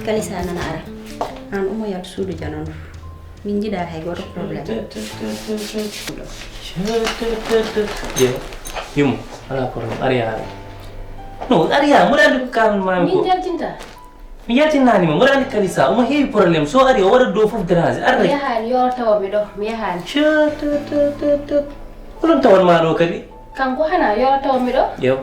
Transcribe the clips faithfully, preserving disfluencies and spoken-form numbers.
Kalisa nana ara. An ummo yaltu suudu janon. Min njiɗa hay goto problème. Yo, yumma, ala problème, ari yaha. No, ari yaha, mboɗo andi ko kalan mami ko. Min jaltinta. Mi yaltinani ma, mboɗo andi Kalisa, omo heewi problème, so ari o waɗat ɗo fof dérange, ar rek. Mi yahani, yo tawa mi ɗo, mi yahani. Chat, chat, chat, chat. Ko ɗum tawat ma ɗo kadi? Kanko hana, yo tawa mi ɗo. Yo.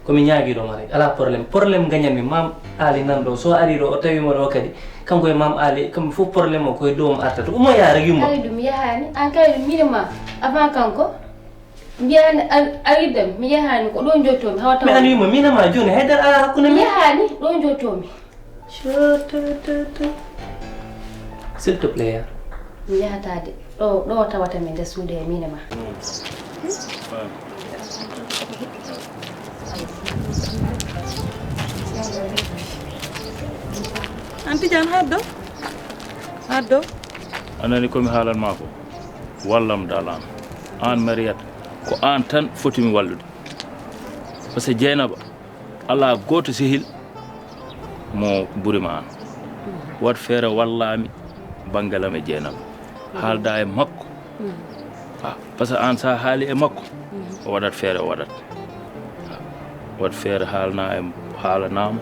Ko mi ñaagiiɗo ma rek, alaa problème. Problème gañanmi, Maam Aali nan ɗo. So arii ɗo, o tawi mo ɗo kadi, kanko e Maam Aali, kamɓe fof problème o ko e dow mum artata. Ummoyaa rek, yumma. Kaydu, mi yahaani. An kaydu, miin ma, avant kanko, mbiyaani a, a widdam, mi yahaani. Ko ɗo njottoomi, hawa tawa. Mais an yumma, miin e ma jooni, haydara alaa hakkunde men. Mi yahaani, ɗo njottoomi. Chut, tut, tut, tut. S'il te plaît, ya. Mi yahataa de. Ɗo, ɗo tawata mi nder suudu he miin e ma. An Tijaan, haɗ ɗo. Haɗ ɗo. A nani ko mi haalan ma ko? Wallam daal an. An Mariyata, ko an tan foti mi wallude. Parce que Jeynaba, alaa gooto sehil mo ɓuri ma an. Waɗ feere wallami banngal am e Jeynaba. Haalda e makko. Ah, parce que an sa haali e makko, o waɗat feere, o waɗat. Ah, waɗ feere haalna e, haalanama.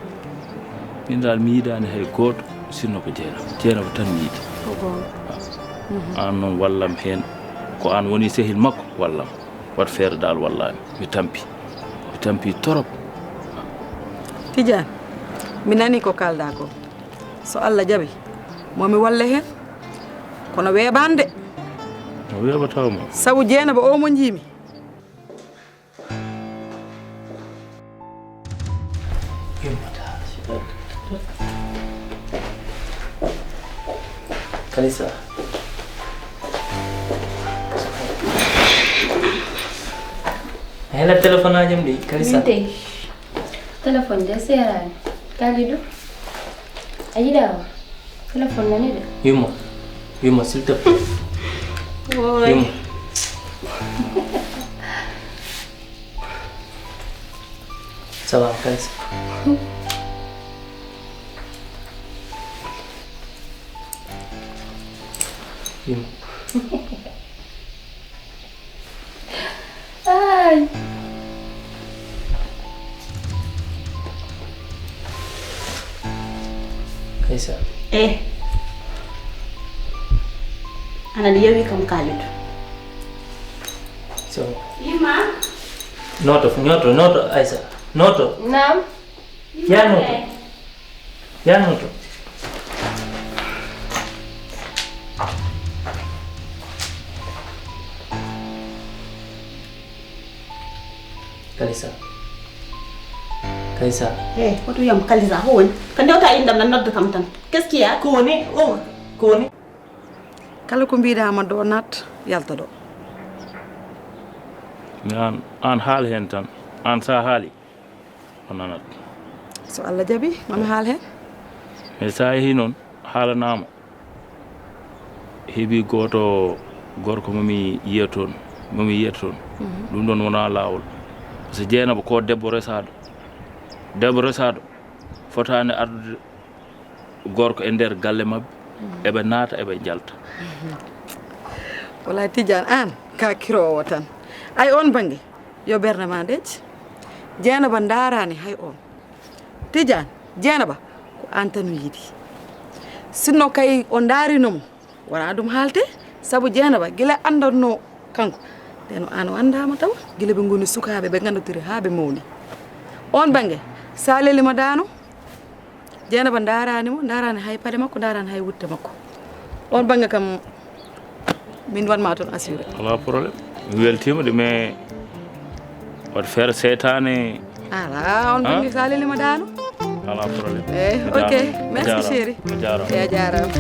Min dal mi yiɗani hay gooto sinno ko Jeynaba. Jeynaba tan mi yiɗi. Ko goonga. Ah, an noon wallam heen. Ko an woni sehil makko, wallam. Waɗ feere dal wallami. Mi tampi. Mi tampi torop. Tijaan, mi nani ko kalda ko. So Allah jaɓi, mo mi walla heen. Kono weeɓaani de. O weeɓataa mo. Sabu Jeynaba o mo njiimi. Kalisa. Hela téléphone ajam ɗi, Kalisa. Min tey. Téléphone de seeraani. Kalidou. A yiɗaa o? Téléphone nani de. Yumma. Yumma, s'il te plaît. Woy. Yumma. Ça va, Kalisa. Yumma. Ay. Kaysa. Eh. Ana ɗi yawi kam Kalidou. So. Yima. Noto, noto, noto, Aïssa. Noto. Naam. Ya noto. Ya noto. Kalisa. Kalisa. Eh, hoto wiyam Kalisa, ho woni? Ka ndewta indam nan nodda kam tan. Qu'est-ce qu'il y a? Ko woni? Oh, ko woni? Kala ko mbiɗa ma ɗo naat, yalta ɗo. Mi an, an haal heen tan. An sa haali, o nanat. So Allah jaɓi, mami haal heen. Mais sa yehi noon, haalanaama. Heɓi gooto gorko mo mi yiya toon, mo mi yiyata toon. Mhm. Ɗum ɗoon wonaa laawol. Parce que Jeynaba ko debbo resaaɗo. Debbo resaaɗo fotaani ardude gorko e nder galle maɓɓe. Mhm. Eɓe naata, eɓe njalta. Mhm. Wala Tijaan, aan ka kiroowo tan. Ay oon bannge, yo ɓernde ma dec. Jeynaba ndaaraani hay oon. Tijaan, Jeynaba ko aan tan o yiɗi. Sinno kay o ndaarino mo, wonaa ɗum haalte, sabu Jeynaba gila anndanno kanko. Ndeno aan o anndaama taw, gila ɓe ngoni sukaaɓe, ɓe nganndotiri haa ɓe mawni. Oon bannge, sa lelima daano, Jeynaba ndaaraani mo, ndaaraani hay paɗe makko, ndaaraani hay wutte makko. Oon bannge kam, min wanma toon assuré. Alaa problème. Mi weltiima de, mais waɗ feere seytaane. Alaa, on bannge sa lelima daano. Alaa problème. Eh, ok. Merci chéri. A jaaraama. Eh, a jaaraama.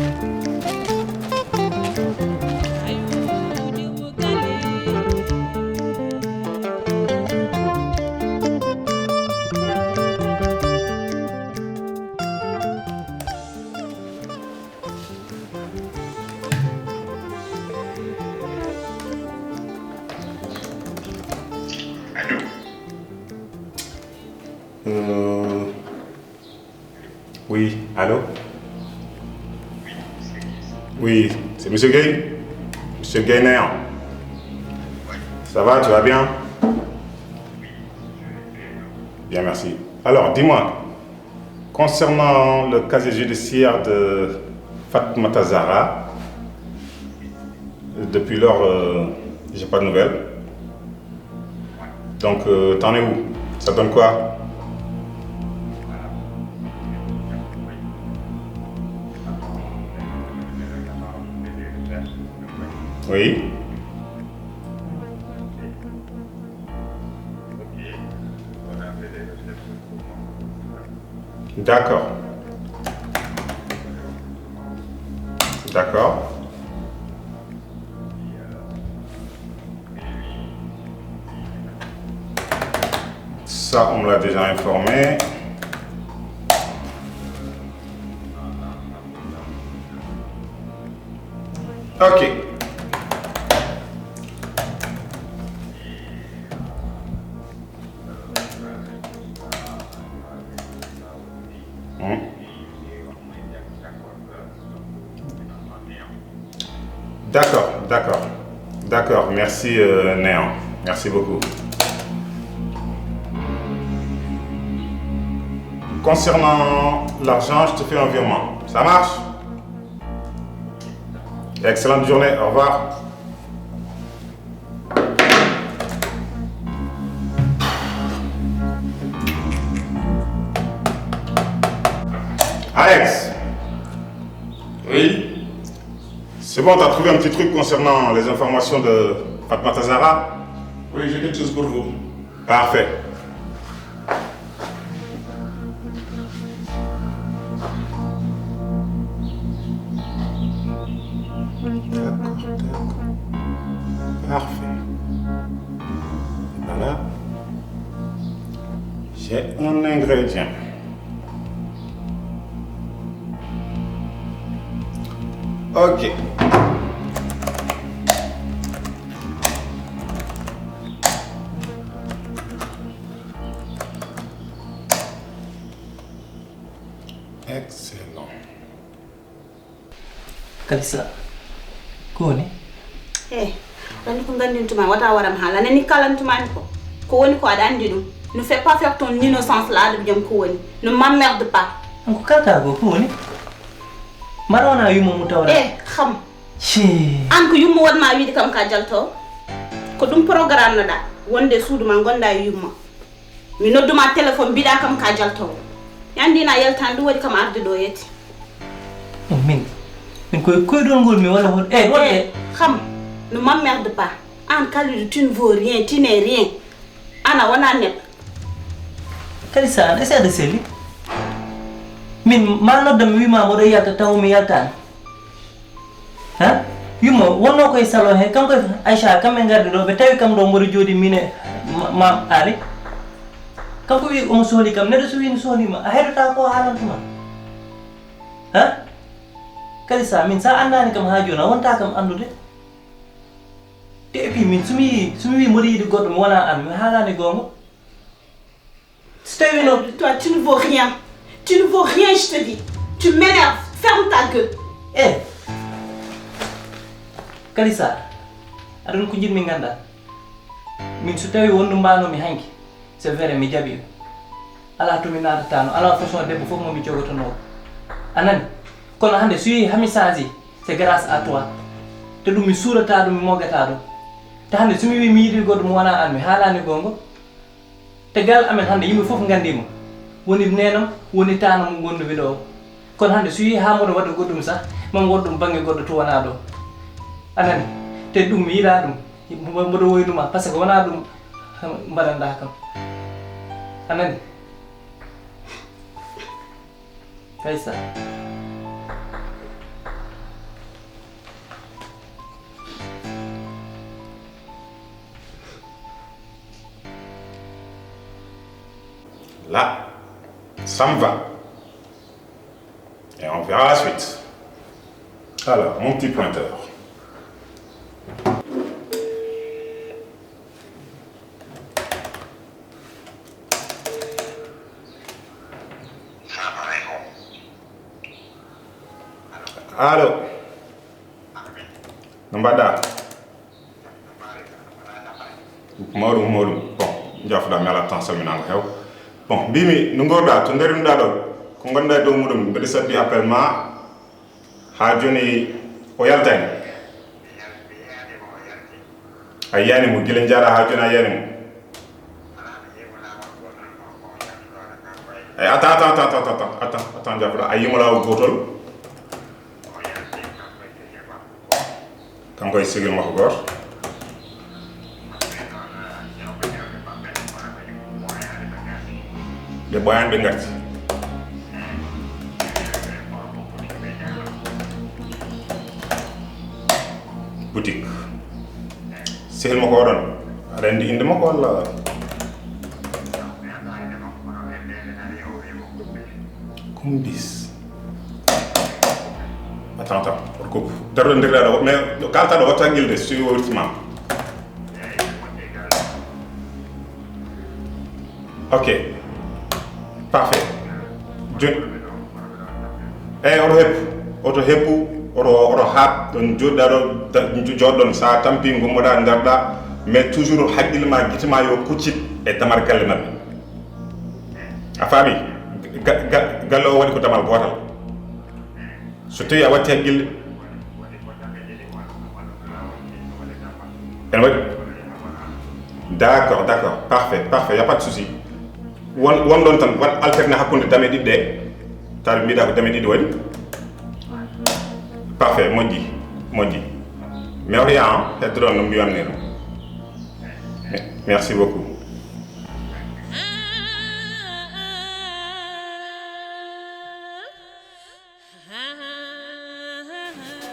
Allô? Euh, oui, allô? Oui, c'est Monsieur Gay. Monsieur Gay Néant. Ça va, tu vas bien ? Bien, merci. Alors, dis-moi, concernant le casier judiciaire de Fatmata Zahra, depuis lors, euh, j'ai pas de nouvelles. Donc, euh, t'en es où ? Ça donne quoi ? Oui. D'accord. D'accord. Ça, on me l'a déjà informé. Ok. Hmm. D'accord, d'accord. D'accord, merci, euh, Néant. Merci beaucoup. Concernant l'argent, je te fais un virement. Ça marche ? Excellente journée, au revoir. Alex. Oui. C'est bon, t'as trouvé un petit truc concernant les informations de Fatmata Zahra ? Oui, j'ai quelque chose pour vous. Parfait. D'accord, d'accord. Parfait. Voilà. J'ai un ingrédient. Ok. Excellent. Kalisa, ko woni? Eh, woni ko gandintuma wata waram haala nani kalantumani ko ko woni ko aɗa andi ɗum. Ne fait pas faire ton innocence là, aɗa jam ko woni ne m'emmerde pas. An ko kalka go ko woni? Mara wona yumma mu tawra. Eh, xam. Ci. An ko yumma wonma wiide kam ka jalto. Ko ɗum programme no ɗa wonde suudu ma gonda e yumma. Mi nodduma téléphone mbiɗa kam ka jaltowo. Yandina yaltani ɗum waɗi kam arde ɗo yetti. Min min koye koyɗol ngol mi wala hol e wonde. Xam, ne m'emmerde pas. An Kalidou, tu ne vaux rien, tu n'es rien. Ana wona neɗɗo. Kalisa, an essaie de selli. Min ma nodda mi wima mboɗo yalta taw mi yaltani. Ha? Yumma wonno koye salon he kanko e Aïcha kamɓe gardi ɗo ɓe tawi kam ɗo mboɗo jooɗi min e mam ali. Kanko wi omo sohli kam neɗɗo so wi no sohlima a heɗota ko haalantuma. Ha? Kadi sa min sa annani kam ha joni a wonta kam andude. Te et puis min somi somi wi mboɗo yiɗi goɗɗo mi wona an mi haalani gonga. So tawi noon. Toi, tu ne vaux rien. Tu ne vaux rien, je te dis. Tu m'énerves. Ferme ta gueule. E Kalisa, aɗon ko jiɗmi ganda. Min so tawi wondu mbanomi hanki, c'est vrai mi jaɓi ɗum. Ala to mi natatano, ala façon debbo fof momi jogotonowo. A nani? Kono hande so yehi hami change, c'est grâce à toi. Te ɗum mi suurata ɗum mi moggata ɗum. Te hande somi wi mi yiɗi goɗɗo mo wona an mi haalani gonga. Te galle amen hande yimɓe fof gandima. Woni nenam, woni tanam mo gondumi ɗo. Kono hande so yehi ha mboɗo waɗa goɗɗum sah, mami waɗa ɗum bangge goɗɗo to wona ɗo. A nani? Te ɗum mi yiɗa ɗum. Mboɗo woynuma par ce que wona ɗum mbaɗanɗa kam. A nani? Kaysa. Là, ça me va. Et on verra la suite. Alors, mon petit pointeur. Allô ? No mbaɗɗa? Mawɗum, mawɗum. Bon, jaafoɗa, mi ala temps, salminaango heew. Bon, mbimi, no ngorɗa, to ndarimɗa ɗo, ko ngonɗa e dow muɗum, mbeɗa saddi appel ma, haa jooni o yaltani. A yiyani mo, gila njaara haa jooni a yiyani mo. Eyi, attends, attends, attends, attends, attends, attends, jaafoɗa, a yimo laawol gootol. Kanko e sigil makko gooto. Ɓe ɓooyaani, ɓe ngarti. Boutique. Sehil makko oɗon, aɗa anndi innde makko walla? Kumbis. Attends, attends, on coupe. Darɗo nder ɗaɗo, mais kalta ɗo, watta gilde, si o wirtima. Ok. Parfait. Joni. Eyi, oto heppu. Oto heppu, oto, oto haaɓ, ɗon jooɗiɗa ɗo, da-, jooɗɗon, sa tampi, ngummoɗa, ngarɗa, mais toujours haqqille ma, gite ma yo kuccit e dammal galle maɓɓe. A faami? Ga-, ga-, galle o waɗi ko dammal gootal. So tawi a watti haqqille. Ene waɗi? D'accord, d'accord. Parfait, parfait. Y a pas de souci. Won, won ɗon tan, waɗ alterné hakkunde dame ɗiɗi ɗe. Tawi mbiɗa ko dame ɗiɗi waɗi. Parfait, moƴƴi, moƴƴi. Mais rien, hein, heddoɗon no mbiyanmi ɗum. Merci beaucoup.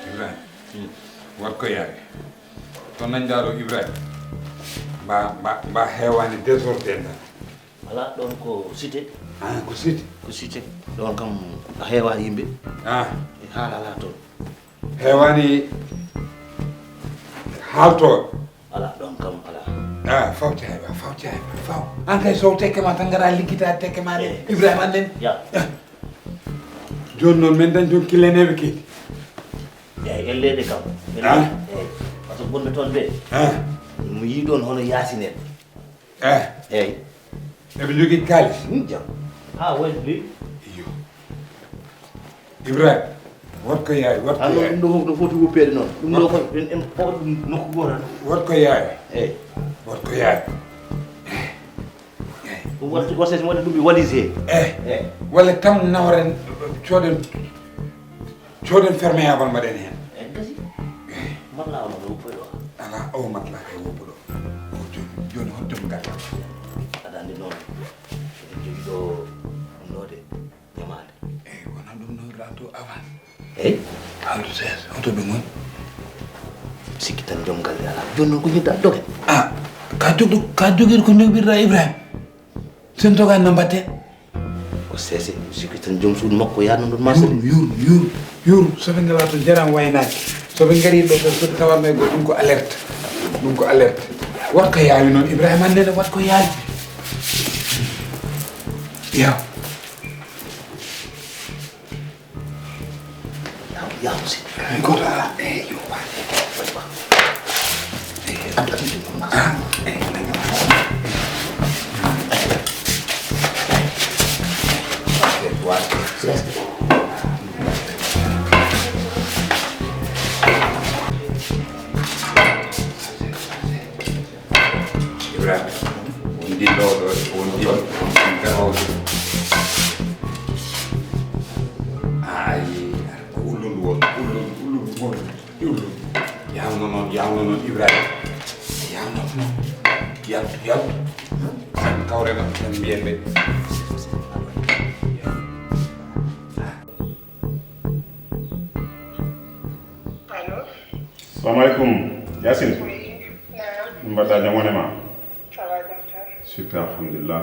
Ibrahima, wat ko yaawi. To nañɗaa ɗo Ibrahima, mba, mba, mba heewaani désordre nda. Voilà, ɗon ko cité. Ah, ko cité? Ko cité. Ɗon kam a heewa yimɓe. Ah. E haala alaa toon. Heewaani haaltooɓe. Alaa ɗon kam alaa. Ah, fawti hay ba, fawti hay ba, faw. An kay so tekke ma tan ngara liggita tekke ma de. Eh. Ibrahima an nen. Ya. Ah. Jooni noon men dañ toon killaneeɓe kedi. Eyi, elleede kam. Ah. Eyi, par ce que wonɓe toon ɓe. Ah. Mi yii ɗoon hono Yaasin en. Eh. Eyi. Eɓe njogii kaalis? Hmm, jam. Haa woni leydi. Iyo. Ibrahima, wat ko yaawi, wat ko yaawi. Ɗum ɗo fof no foti woppeede noon. Ɗum ɗo fof en, en fof ɗum nokku gooto tan. Wat ko yaawi. Eyi. Wat ko yaawi. Eyi. Ɗum waɗi, waɗi, waɗi ɗum e valise he. Eyi. Eyi. Walla tan nawren, cooden, cooden perméable mbaɗen heen. Eyi, gasi. Eyi. Matelas o noon no woppoy ɗo. Alaa, o matelas kay woppo ɗo. O jooni, jooni hol joom ngartam? Aɗa anndi noon, eɗen jogii ɗo ɗum ɗo de, ñamaande. Eyi, wonaa ɗum no ranto avance. Eyi? Haaldu sees, hoto ɓe ngoni? Sikki tan joom galle alaa. Jooni noon ko ñidda doge. Ah, ka jogɗo, ka jogiiɗo ko ñoɓirɗa Ibrahima? Sen togaani no mbaɗte? Ko seese, mi sikki tan joom suudu makko yaadno ɗon marché. Yuur, yuur, yuur, yuur. So ɓe ngalaa toon jaraama waynaaki. So ɓe ngarii ɗo tan, so ɓe tawarno e goɗɗo, ɗum ko alerte. Ɗum ko alerte. Wat ko yaawi noon, Ibrahima, an nene wat ko yaawi. Yaw. Yaw, yaw, si. Ay, gooto alaa. Eey, yo, wa. Eey, addu, addu, addu. Ah, eey, nañu. Eey, wa. Ibrahima, won dillo ɗo, won dillo, won dillo. Ay, ko ullundu won, ullundu, ullundu won, ullundu. Yawno noon, yawno noon, Ibrahima. Yawno noon. Yaltu, yaltu. Kawre noon, tan mbiyen ɓe. Allo? Salamu aleykum, Yaasin. Oui, naam. Ɗum mbaɗɗa jam wonema? Ça va, jam tan. Super, alhamdulillah.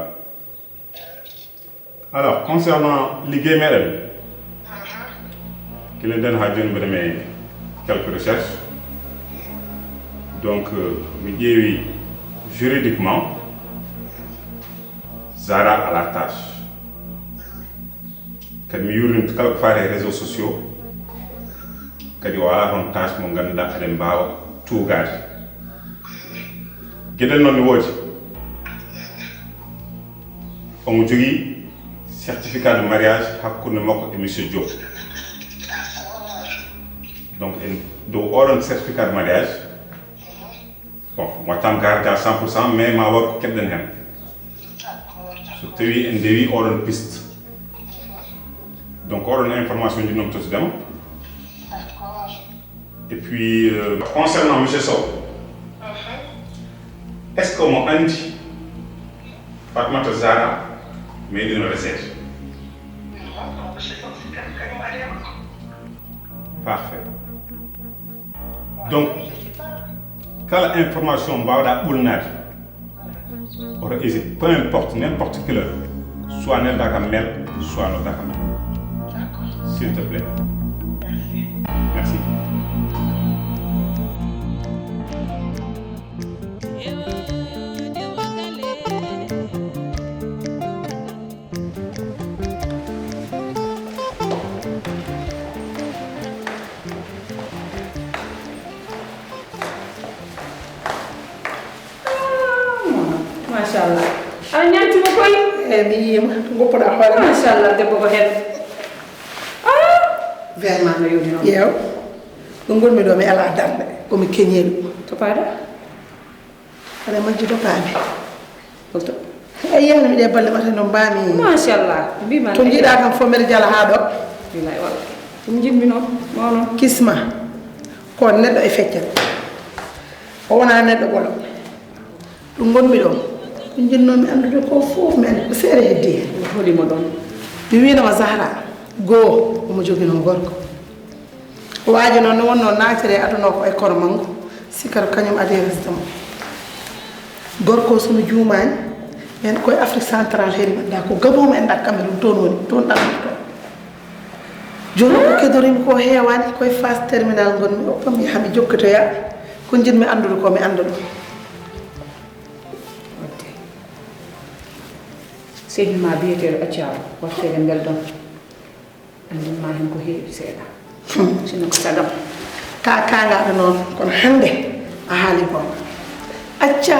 Alors, concernant liggéey meɗen, aha, kile nden haa jooni mbeɗa me quelques recherches. Donc, euh, mi ƴeewi juridiquement, Zahra à la tâche. Kadi mi yuurni kala ko faati e réseaux sociaux. Kadi o alaa toon tâche mo ngannduɗaa eɗen mbaawa tuugaade. Geɗel noon ne woodi. Omo jogii certificat de mariage hakkunde makko e monsieur Diop. Donc en dow oɗon certificat de mariage, bon, mo tam gar ga cent pour cent, mais ma war ko keɓɗen heen. So tawi en ndewi oɗon piste, donc oɗon information jiɗnoomi tottudema. Et puis euh, concernant monsieur Sow, est ce que omo anndi Fatmata Zara meeɗino resede? Parfait. Donc kala information mbawɗa ɓolnaade, oto hésite, peu importe, n'importe quelle heure, soit nelda kam mail, soit nodda kam. S'il te plaît. Merci. Machallah. A ñantima koy. E mi yiima to goppuɗa hoore. Machallah, debbo ko hen. Ah, vraiment no yoni noon. Yew. Ɗo gonmi ɗo mi ala darde, komi keñeeɗo. To paada? Aɗa majji to paami. Holto? A yiyani mi ɗe balle mata no mbami. Machallah. Mbima to jiiɗa kam fof mbeɗa jala ha ɗo. Bilay walla. Ɗum jiɗmi noon. Mawno. Kisma. Ko neɗɗo e feccere. O wona neɗɗo ɓolo. Ɗum gonmi ɗo. Ko jiɗnomi anndude ko fof men ko seeɗa heddi hen. Holimo ɗon? Mi winoma Zahra. Goo omo jogino gorko. Waaji noon ne wonnoo naatiri e aduna o ko e kono manngu, sikkata ko kañum adii resde mo. Gorko o, so mi juumaani, ɓeen koye Afrique Central heeri mbaɗda ko Gabon mo en ɗakkammi ɗum, toon woni, toon ɗakkami toon. Jooni ko kedoriimi ko heewaani, koye phase terminal ngonmi, o pami haa mi jokkitoya, ko njiɗmi anndude ko mi annda ɗum. Waɗde sehil ma biyeteeɗo Accaaro, waɗteede mbeldon. Anndin ma heen ko heewi seeɗa. Sinno ko sagam. Ka kaŋŋaaɗo noon, kono hannde a haali goonga. Acca,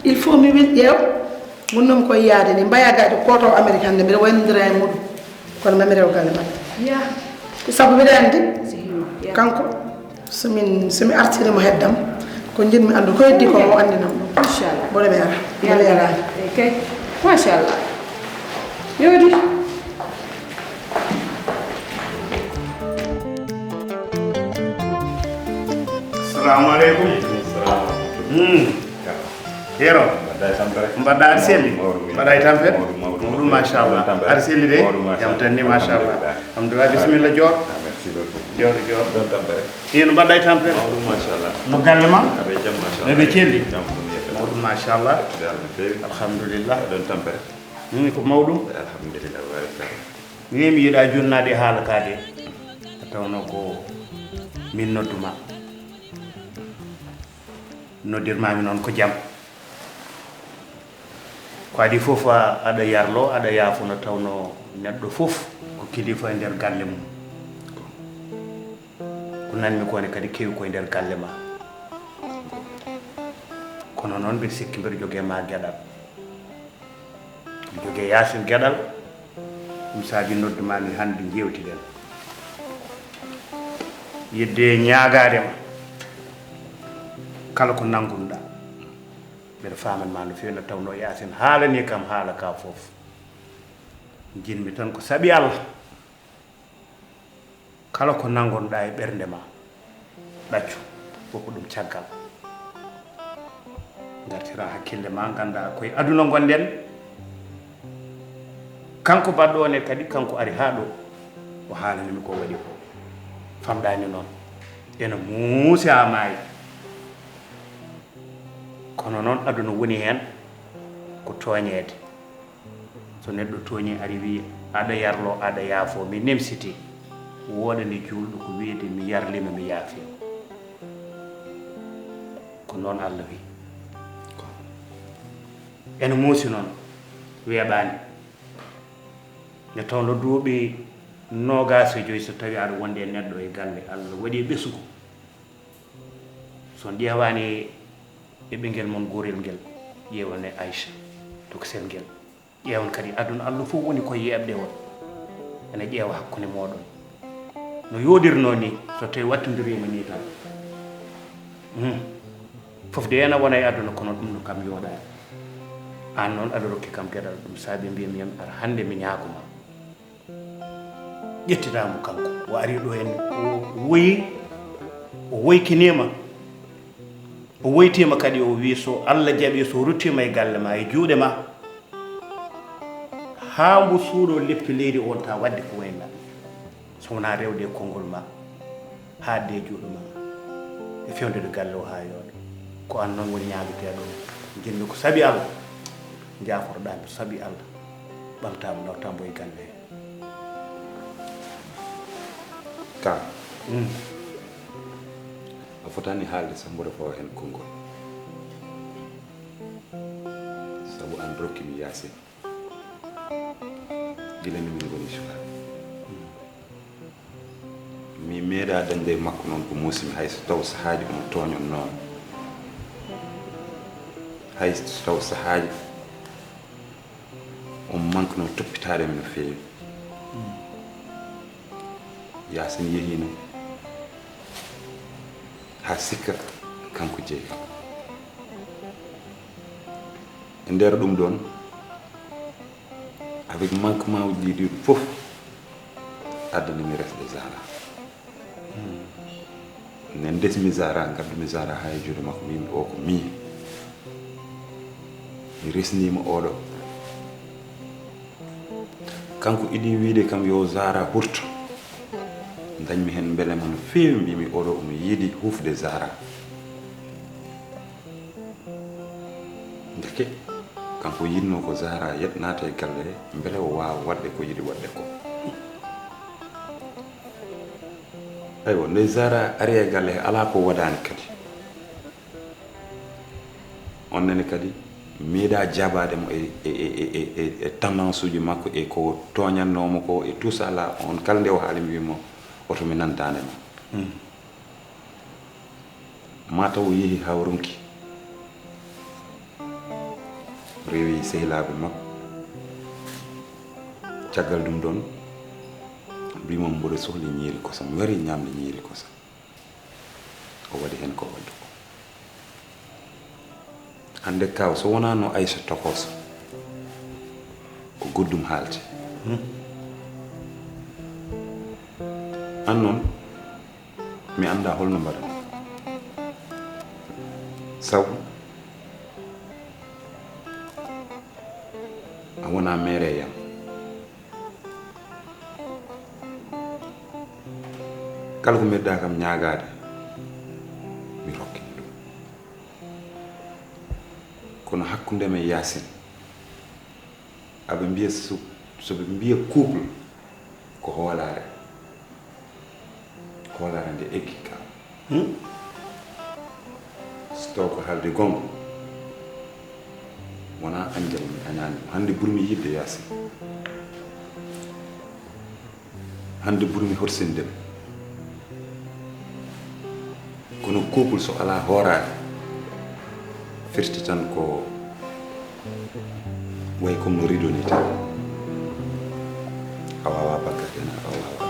il faut mi wil ƴeew. Ngonnomi koye yahde ni, mbaya gayɗo kooto o Amérique hannde, mbiɗa waynondira e muɗum. Kono mami rew galle maɓɓe. Ya. Ko sabu mbiɗa anndi. Sehil ma, ya. Kanko, so min, so mi artiri mo heddam, ko njiɗmi anndu ko heddi ko mo anndinam ɗum. Inchallah. Mboɗo mi ara. Mi leelaani. Eey kay. Machallah. Yooɗi. Assalamu aleykum. Hmm. Yero. Mbaɗɗa e tampere? Mbaɗɗa aɗa selli? Mawɗum, mawɗum. Mbaɗɗa e tampere? Mawɗum, mawɗum. Mawɗum, machallah. Aɗa selli de? Mawɗum, machallah. Jam tan ni, machallah. Alhamdulillah. Alhamdulillah, bisimilla, joor. Ah, merci beaucoup. Joor, joor. Ɗon tampere? Ino mbaɗɗa e tampere? Mawɗum, machallah. No galle ma? Aɓe jam, machallah. Eɓe celli? Jam, ɗum yetta. Mawɗum, machallah. Yettude Allah no feewi. Alhamdulillah. Ɗon tampere? Min ko mawɗum. Alhamdulillah, barakalla. Min mi yiɗa jonnaade e haala ka de. Tawnoo ko min nodduma. Noddirmaami noon ko jam. Ko adii fof a, aɗa yarlo, aɗa yaafo, no tawnoo neɗɗo fof ko kilifa e nder galle mum. Ko nanmi ko ne kadi kewi koye nder galle ma. Kono noon mbiɗa sikki mbiɗa jogii e ma geɗal. Mbiɗa jogii e Yaasin geɗal. Ɗum saabi noddumami hannde njeewtiɗen. Yidde ñaagaade ma. Kala ko nanngunɗa. Mbeɗa faamani ma no feewi, no tawnoo Yaasin haalanii kam haala ka fof. Njiɗmi tan ko saɓi Allah. Kala ko nanngonɗa e ɓernde ma, ɗaccu, woppu ɗum caggal. Ngartira hakkille ma, ngannda koye aduna ngonɗen. Kanko baɗɗo o ne kadi, kanko ari haa ɗo, o haalanimi ko waɗi ko. Famɗani noon, ena muusi haa maayi. Kono noon, aduna woni heen ko tooñeede. So neɗɗo tooñi, ari wi, "Aɗa yarlo, aɗa yaafo, mi nemsiti." Wooɗani juulɗo ko wiyde, "Mi yarlima, mi yaafi." Ko noon Allah wi. Ene muusi noon, weeɓaani. Nde tawno duuɓi Noogaas e joy, so tawii aɗa wondi e neɗɗo e galle, Allah waɗi e ɓesngu. So on ƴeewaani e ɓinngel mon goorel ngel, ƴeewane Aysa, tokosel ngel. Ƴeewan kadi aduna, Allah fof woni ko yeeɓde on. Ene ƴeewa hakkunde mooɗon. No yooɗirnoo ni, so tawii wattondirii mo ni tan. Hmm. Fof de ene wona e aduna, kono ɗum no kam yooɗaani. Aan noon aɗa rokki kam geɗal, ɗum saabi mbiymi yam ar hannde mi ñaago ma. Ƴettitaa mo kanko. O ari ɗo en, o woyi, o woykiniima. O woytiima kadi, o wii so Allah jaɓii, so ruttiima e galle ma, e juuɗe ma, haa mbo suuɗoo leppi leydi on, ta waɗde ko wayi na. So wonaa rewde e konngol ma, haaɗde e juuɗe ma, e fewndede galle o haa yooɗa. Ko aan noon woni ñaageteeɗo. Njiɗmi ko sabi Allah, njaaforoɗaa mbo sabi Allah, ɓamtaa mbo, nawtaa mbo e galle he. Ka. Mm. A fotaani haalde sax mboɗo fawa heen konngol. Sabu aan rokki mi Yaasin. Gila ni min ngoni sukaaɓe. Mi meeɗaa dañde e makko noon ko muusi mi, hay so taw sahaaji omo tooñannoo mi. Hay so taw sahaaji omo manknoo toppitaade mi no feewi. Yaasin yehiino haa sikka kanko jeyi kam. E nder ɗum ɗoon, avec manquement uji ɗi ɗiɗo fof, addani mi resde Zahra. Nde ndesmi Zahra, ngaddumi Zahra haa e juuɗe makko, mbimi o ko miin. Mi resniima oɗo. Kanko idii wiide kam yo Zahra hurto. Dañmi heen mbelema no feewi, mbimi oɗo omo yiɗi hufde Zahra. Ndeke kanko yiɗnoo ko Zahra yet naata e galle he, mbele o waawa waɗde ko yiɗi waɗde ko. Aywa, nde Zahra ari e galle he, alaa ko waɗaani kadi. On nene kadi meeɗaa jaabaade mo e, e, e tendance uji makko e ko tooñannoo mo ko e tout ça là, on kala nde o haali mi wii mo, oto mi nan daande ma. Hmm. Maa taw o yehi haa o ronki. O rewi sehilaaɓe makko. Caggal ɗum ɗoon, mbimo mboɗo sohli ñiiri kosam. Mi wari ñaamde ñiiri kosam. O waɗi heen ko waɗde ko. Hannde kaaw, so wonaa no Aysa tokooso, ko goɗɗum haalte. Hmm. Aan noon, mi anndaa holno mbaɗan. Sabu a wonaa meere e yam. Kala ko mbeɗa kam ñaagaade, mi rokkete ɗum. Kono hakkunde men Yaasin, aɓe mbiya so, so ɓe mbiya couple, ko hoolaare. Hoolaare nde eggi ka. Hmm? So taw ko haalde goonga, wonaa añde mi añaani mo. Hannde ɓurmi yiɗde Yaasin. Hannde ɓurmi horsinde mo. Kono couple so alaa hooraare, firti tan ko way comme no rideau ni tan. A waawaa bakkatde, a waawaa